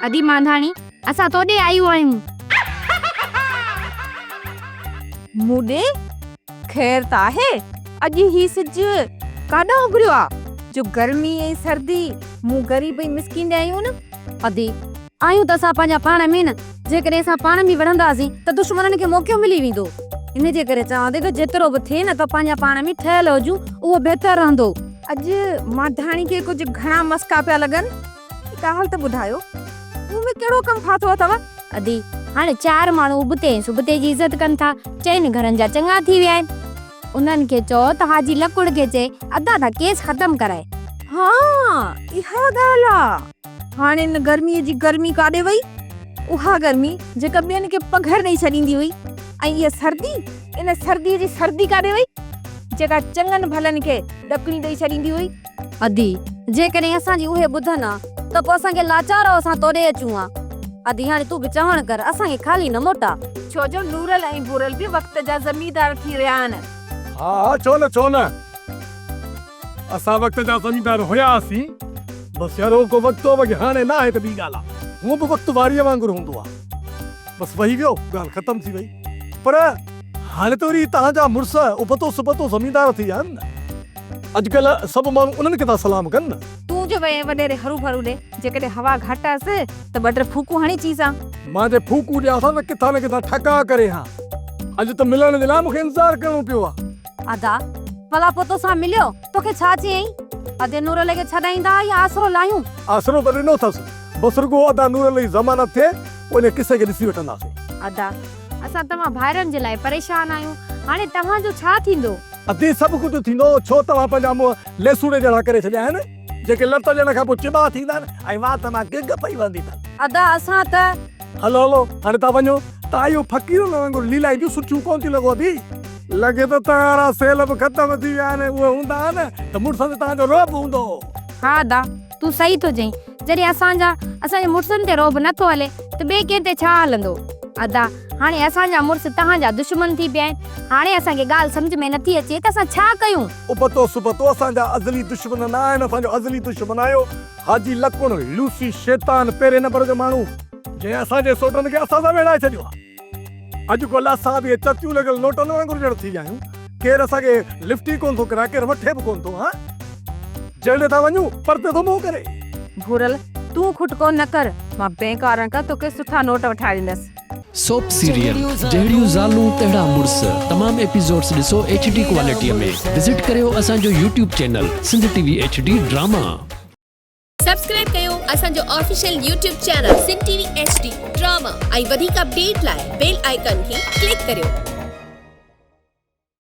ادي مانڌاڻي، اسان تو ڏي آيون آهيون. مون ڏي؟ خير ته آهي، اڄ هي سج ڪاڏانهن اڀريو آ، جو گرمي ۽ سردي مون غريب ۽ مسڪين ڏي آيون نه. ادي، آهيون ته اسان پنهنجا پاڻ ۾ نه، جيڪڏهن اسان پاڻ ۾ وڙهنداسين ته دشمنن کي موقعو ملي ويندو. ان جي ڪري چوان ٿي ته جيترو به ٿئي نه ته پنهنجا پاڻ ۾ ٺهيل هجون، اهو بهتر رهندو. اڄ مانڌاڻي کي ڪجهه گهڻا مسڪا پيا لڳن. ڳالهه ته ٻڌايو، مون ۾ ڪهڙو ڪم ڦاٿو اٿو؟ ادي، هاڻي چار ماڻهو ابتي ۽ سبتي جي عزت ڪن ٿا، چئن گهرن جا چڱا ٿي ويا آهن. انهن کي چئو ته حاجي لڪڙ کي چئي ادا تان ڪيس ختم ڪرائي. ها، اها ڳالهه آ. هاڻي ان گرميء جي گرمي ڪاڏي وئي؟ اها گرمي جيڪا ٻين کي پگهر ڏئي ڇڏيندي هئي ۽ اها سردي، ان سرديء جي سردي ڪاڏي وئي، جيڪا چڱن ڀلن کي ڏڪڻي ڏئي ڇڏيندي هئي؟ ادي، جيڪڏهن اسان جي اهي ٻڌن ها ته پوء اسان کي لاچار اسان توڏي اچون ها. ادي، هاڻي تون به چوڻ ڪر، اسان کي خالي نه موٽاء. ڇو جو نورل ۽ ڀورل به وقت جا زميندار ٿي رهيا آهن. ها ها ڇو نه ڇو نه. اسان وقت جا زميندار هياسين. بس يار اهو ڪو وقت هو باقي هاڻي نه آهي ته ٻي ڳالهه آ. هونء به وقت واريء وانگر هوندو آ. بس وهي ويو ڳالهه ختم ٿي وئي. پر هاڻي ته وري توهان جا مڙس ابتو سبتو زميندار ٿي ويا آهن نه. اڄڪلهه سڀ ماڻهو انهن کي ٿا سلام ڪن نه. تون جو وئين وڏيري هروڀرو ڏي، جيڪڏهن هوا گهٽ آس ته ٻه ٽي ڦوڪون هڻي چيسان. مان جي ڦوڪون ڏيانس ها ته ڪٿان نه ڪٿان ٺڪاء ڪري ها. اڄ ته ملڻ جي لاء مون کي انتظار ڪرڻو پيو آ. ادا، ڀلا پوء توسان مليو، توکي ڇا چيائين؟ ادي نورل کي ڇڏائيندا يا آسرو لاهيون؟ آسرو ته ڏنو اٿس، بس رڳو ادا نورل جي ضمانت ٿئي، پوء ان قصي کي ڏسي وٺنداسين. ادا، اسان توهان ڀائرن جي لاء پريشان آهيون، هاڻي توهان جو ڇا ٿيندو؟ ادي سڀ ڪجهه ٿيندو، ڇو توهان پنهنجا منهن ليسوڙي جهڙا ڪري ڇڏيا آهن، جيڪي لت ڏيڻ کان پوء چٻا ٿيندا آهن ۽ وات مان گگ پئي وهندي اٿن. ادا اسان ته. هلو هلو هاڻي توهان وڃو ته اهو فقيرن وانگر ليلائينديون سٺيون ڪونه ٿيون لڳو ادي. لڳي ٿو توهان وارا سيل به ختم ٿي ويا آهن، اهي هوندا ها نه ته مڙسن تي توهان جو رعب هوندو هو. ها ادا تون صحيح ٿو چئين، جڏهن اسان جا اسان جي مڙسن تي رعب نه ٿو هلي ته ٻئي ڪنهن تي ڇا هلندو. ادا هاڻي اسان جا مڙس توهان جا دشمن ٿي پيا آهن، هاڻي اسان کي ڳالهه سمجهه ۾ نٿي اچي ته اسان ڇا ڪيون؟ ابتو سبتو اسان جا ازلي دشمن نه آهن، اسان جو ازلي دشمن آهيو حاجي لڪڻ لوسي شيطان پهرين نمبر جو ماڻهو، جنهن اسان جي سوٽن کي اسان سان ويڙهائي ڇڏيو آهي. اڄ ڪلهه اسان به چتيون لڳل نوٽن وانگر ڄڻ ٿي ويا آهيون، ڪير اسان کي لفٽ ئي ڪونه ٿو ڪرائي، ڪير وٺي به ڪونه ٿو، هان جهڙي ٿا وڃون پرتي ٿو منهن ڪري. ڀورل، تون کٽڪو نه ڪر، مان بئنڪ وارن کان توکي سٺا نوٽ وٺائي ڏيندس. سوپ سيريل جهڙيون زالون تهڙا مڙس تمام ايپيسوڊس ڏسو ايڇ ڊي ڪوالٽي ۾ وزٽ ڪريو اسان جو YouTube channel Sindh T V H D drama. Subscribe ڪيو اسان جو official YouTube channel Sindh T V H D drama ۽ وڌيڪ اپڊيٽ لاء بيل آئيڪان کي ڪلڪ ڪريو.